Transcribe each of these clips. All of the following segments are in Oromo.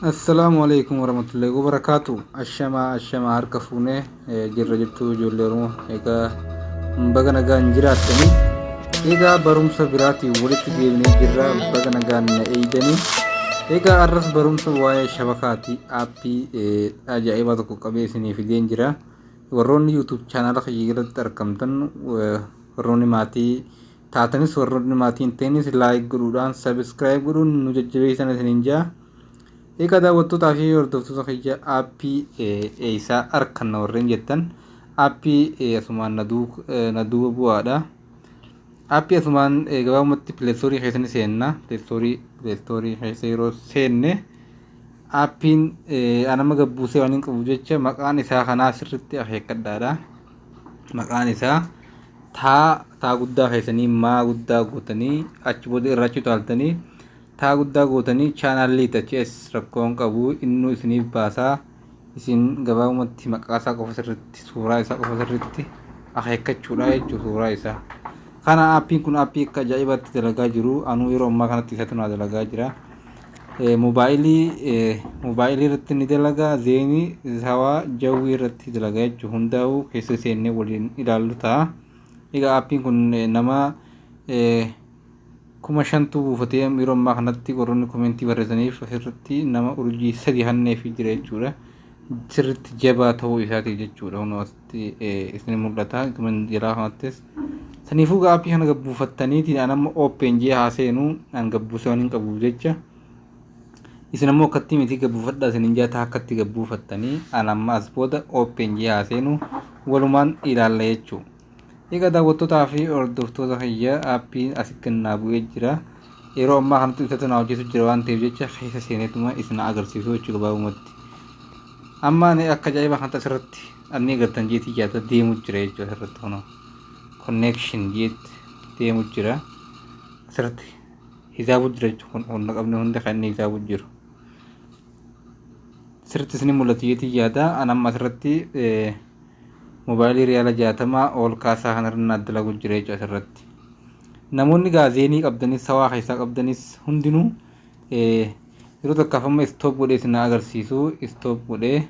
Assalaamu alaikum warahmatullahi wabarakaatu. Ashamaa ashamaa, harka fuunee jirra jirtu ijoollee Oromoo. Egaa baga nagaan jiraattanii. Egaa barumsa biraatiin walitti deebinee jirra, baga nagaan na eeydanii. Egaa arras barumsa waa'ee shabakaati, aappii ajaa'ibaa tokko qabee isinii fideen jira. Warroonni YouTube chaanaala kiyya irratti argamtan, warroonni maatii taatanis, warroonni maatii hin ta'inis, like godhuudhaan, subscribe godhuun nu jajjabeessan isiniin jaa. Egaa daawwattootaa fi hordoftoota kiyya, aappii eessaa arkanna warreen jettan, aappii asumaan na duuba bu'aadha. Aappii asumaan gabaabumatti Play Store keessa ni seenna. Play Store keessa yeroo seenne, aappiin anama gabbuusee waan hin qabu jecha, maqaan isaa kanaa sirriitti akeekkadhaadha. Maqaan isaa taa taa guddaa keessanii maa guddaa gootanii, achi booda irraa achi utaaltanii taa guddaa gootanii chaanaallii achi es rakkoon qabu innuu isiniif baasaa. Isin gabaabumatti maqaa isaa qofa sirriitti, suuraa isaa qofa sirriitti akeekkachuudha jechuudha suuraa isaa. Kana aappiin kun aappii akka ajaa'ibaatti dalagaa jiru, anuu yeroo ammaa kanatti isatu naa dalagaa jira. Moobaayilii irratti ni dalagaa, Zain, Sawaa, Jawwy irratti dalagaa jechuudha. Hundaa'uu keessa seennee waliin ilaallu ta'a. Egaa aappiin kun nama 5,000tu buufatee yeroo ammaa kanatti. Warroonni komentii barreessaniif asirratti nama urjii 3 hanneefii jira jechuudha. Sirriitti jabaa ta'uu isaatiif jechuudha. Kunoo asitti isin mul'ata jalaa kanattis. Saniifuu aappii kana gabbuufattaniitiin an amma open jee haa seenu, an gabbuusee waan hin qabuuf jecha. Isin ammoo akkatti miti, gabbuufadhaa isin hin jaata, akkatti gabbuufattanii an amma as booda open jee haa seenu, walumaan ilaalla jechuudha. Egaa daawwattootaa fi hordoftoota kiyya, aappiin asitti kennaa bu'ee jira. Yeroo ammaa kanatti isatu naa hojjetu jira waan ta'eef jecha, keessa seeneetuma isin agarsiisu jechuudha gabaabumatti. Amma ani akka ajaa'ibaa kanatti asirratti anni agartan jeetii yaada deemu jira jechuudha. Asirratti kunoo connection jeetti deemu jira. Asirratti hisaabu jira jechuudha, kun humna qabne hundi kan inni hisaabu jiru. Sirriitti isin mul'atu jeetii yaada. An amma asirratti moobaayilii riyaala 60 ol kaasaa kanarra naa dalagu jira jechuudha asirratti. Namoonni gaa Zainii qabdanis, Sawaa keessaa qabdanis hundinuu, yeroo takkaaf amma stop godhee isin agarsiisu. Stop godhee,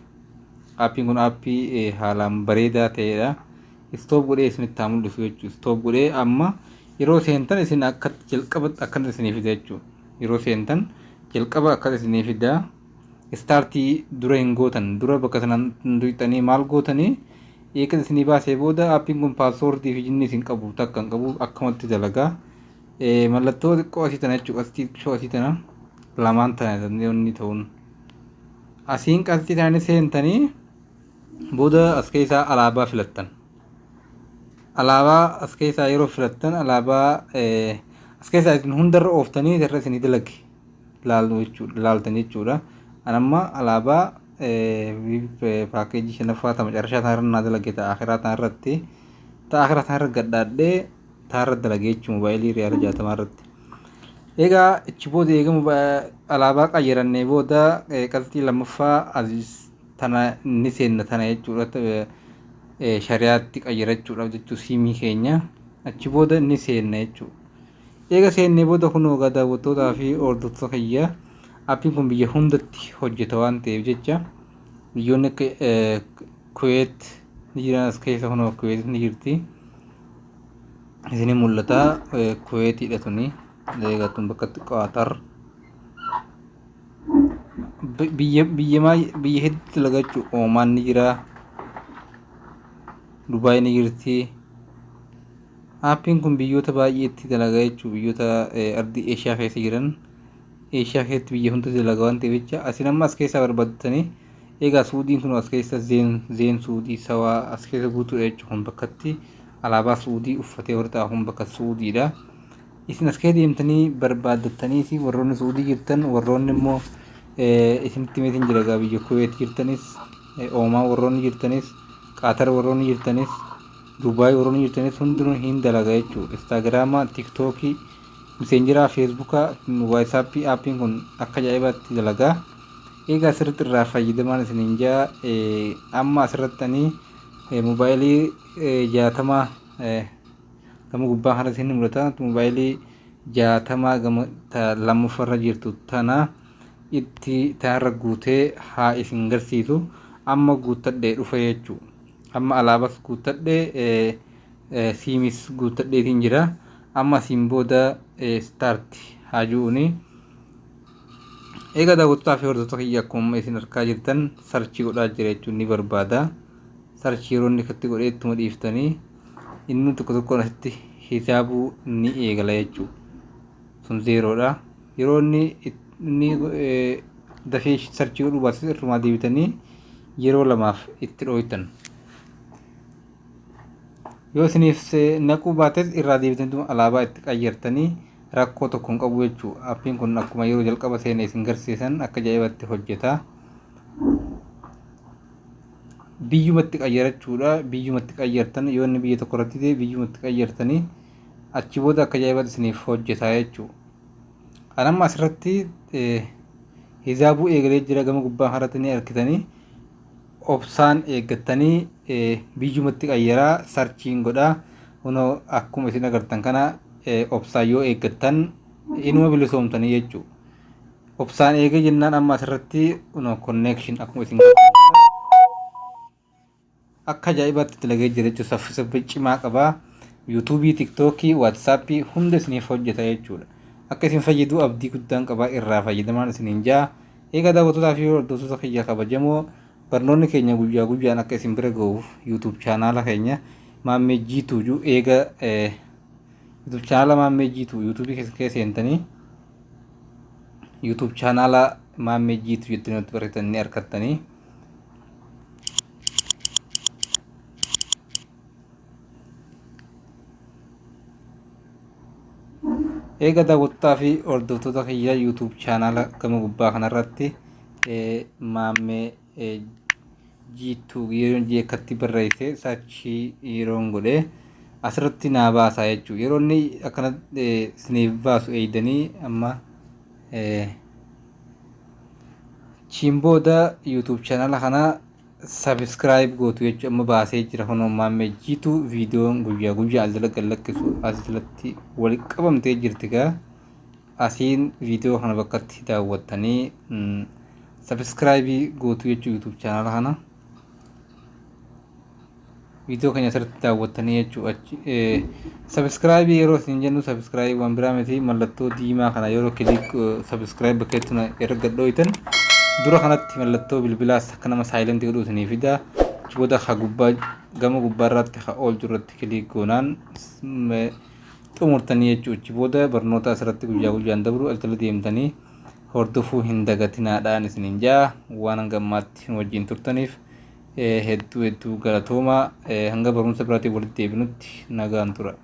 aappiin kun aappii haalaan bareedaa ta'edha. Stop godhee isinitti haa mul'isu jechuudha. Stop godhee amma yeroo seentan isin akka jalqaba akkana isinii fida jechuudha. Yeroo seentan jalqaba akkana isinii fida. Start dura hin gootan, dura bakka sanaan tuqxanii maal gootanii, eega isinii baasee booda aappiin kun paaswoordii fi jinni isin qabu takka hin qabu, akkamatti dalagaa. Mallattoo xiqqoo asii tana jechuudha, asii xiqqoo asii tana lamaan tana inni ta'uun asiin qasxii tana seentanii booda as keessaa alaabaa filattan. Alaabaa as keessaa yeroo filattan, alaabaa as keessaa isin hundarra ooftanii irra isinii dalage laallu jechuudha, laaltan jechuudha. An amma alaabaa paakeejii shanaffaa ta macarashaa tan irra naa dalage, ta akhiraa tan irratti, ta akhiraa tan irra gadhaadhee ta irra dalage jechuudha moobaayilii riyaala 60 irratti. Egaa achi booda eega alaabaa qayyarannee booda, qabxii lammaffaa aziz tana ni seenna tana jechuudha, shari'aatti qayyarachuudhaaf jechuu siimii keenya achi booda ni seenna jechuudha. Eega seennee booda kunoo egaa daawwattootaa fi hordoftoota kiyya, aappiin kun biyya hundatti hojjeta waan ta'eef jecha, biyyoonni akka Kuweet ni jiran as keessa, kunoo Kuweet ni jirti. Isin mul'ata, Kuweetiidha tuni. Egaa tun bakka Qaatar biyya biyya biyya hedduutti dalagachuu, Oomaan ni jira. Dubaay ni jirti. Aappiin kun biyyoota baay'eetti dalagaa jechuudha. Biyyoota ardii Eeshiyaa keessa jiran. Eeshiyaa keessatti biyya hundatti dalagaa waan ta'eef jecha, asin amma as keessaa barbaaddatanii, egaa Suudiin kun as keessa Zain Suudii Sawaa as keessa guutuudha jechuudha. Kun bakkatti alaabaa Suudii uffatee warri taa'u kun bakka Suudiidha. Isin as keessa deemtanii barbaaddattanii fi warroonni Suudii jirtan, warroonni immoo isinitti meetiin jira egaa biyya Kuweet jirtanis, Oomaan warroonni jirtanis, Qaatar warroonni jirtanis, Dubaay warroonni jirtanis hundinuu hin dalaga jechuudha. Instaagiraama, Tiktookii, Miseenjeraa, Feesbuukaa, Waayisaappii aappiin kun akka ajaa'ibaatti dalagaa. Egaa asirratti irraa fayyadamaan isiniin jaa. Amma asirratti ani moobaayilii 60 gama gubbaa kana isin mul'ata. Moobaayilii 60 gama lammaffaarra jirtu tana Itti tanarra guutee haa isin garsiisu. Amma guuttadhee dhufe jechuudha. Amma alaabas guuttadhee, siimis guuttadheetiin jira. Amma asiin booda start haa ji'uuni. Egaa daawwattootaa fi hordoftoota kiyya, akkuma isin argaa jirtan search godhaa jira jechuun ni barbaada. Search yeroo inni akkatti godhee ittuma dhiiftanii inni tokko tokkoon asitti hisaabuu ni eegala jechuudha. Sun zeeroodha. Yeroo inni dafee search godhuu baates irrumaa deebitanii yeroo lamaaf itti dhooytan. Yoo isiniif naquu baates irraa deebitanii alaabaa itti qayyartanii rakkoo tokko hin qabu jechuudha. Appiin kun akkuma yeroo jalqaba seene isin garsiisan akka ajaa'ibatti hojjeta. Biyyumatti qayyarachuudha. Biyyumatti qayyartan, yoo inni biyya tokko irratti ta'e biyyumatti qayyartanii achi booda akka ajaa'ibatti isiniif hojjeta jechuudha. Kan amma asirratti hisaabuu eegalee jira, gama gubbaa kanarratti ni argitanii. Obsaan eeggattanii biyyumatti qayyaraa searchiin godhaa. Kunoo akkuma isin agartan kana obsaan yoo eeggattan inuma bilisoomtanii jechuudha. Obsaan eegee jennaan amma asirratti kunoo connection akkuma isin akka ajaa'ibaatti dalagee jira jechuudha. Saffisa cimaa qabaa. YouTubeii, TikTokii, WhatsAppii hunda isiniif hojjeta jechuudha. Akka isin fayyadu abdii guddaan qabaa, irraa fayyadamaan isiniin jaa. Egaa daawwattootaa fi hordoftoota kiyya kabajamoo, barnoonni keenya guyyaa guyyaan akka isin bira ga'uuf YouTube channela keenya Maammee Jiituu eega YouTube channela Maammee Jiituu YouTubeii keessa seentanii YouTube channela Maammee Jiituu jettanii nutti barreessitanii ni argattanii. Eega daawwattootaa fi hordoftoota kiyya, YouTube channela gama gubbaa kanarratti Maammee Jiituu yeroo jeekkatti barreesse search yeroon godhe asirratti naa baasaa jechuudha. Yeroo inni akkana isiniif baasu eeydanii amma chiin booda YouTube channela kana subscribe gootu jechuudha. Amma baasee jira, kunoo Maammee Jiituu, viidiyoon guyyaa guyyaa as jala gad lakkisu as jalatti wal qabamtee jirti. Gaa asiin viidiyoo kana bakkatti daawwattanii subscribe gootu jechuudha YouTube channela kana. Viidiyoo keenya asirratti daawwattanii jechuudha. Subscribe yeroo isin jennu subscribe waan biraa miti, mallattoo diimaa kana yeroo click subscribe bakka itti erga dhooytan dura kanatti mallattoo bilbilaas akka nama silent godhuu isinii fida. Achi booda ha gubbaa gama gubbaarratti ha oolchu irratti click goonaan xumurtanii jechuudha. Achi booda barnoota asirratti guyyaa guyyaan dabru as jala deemtanii hordofuu hin dagatinaadhaan isiniin jaa. Waan hanga ammaatti nu wajjin turtaniif hedduu hedduu galatoomaa. Hanga barumsa biraatiin walitti deebinutti nagaan tura.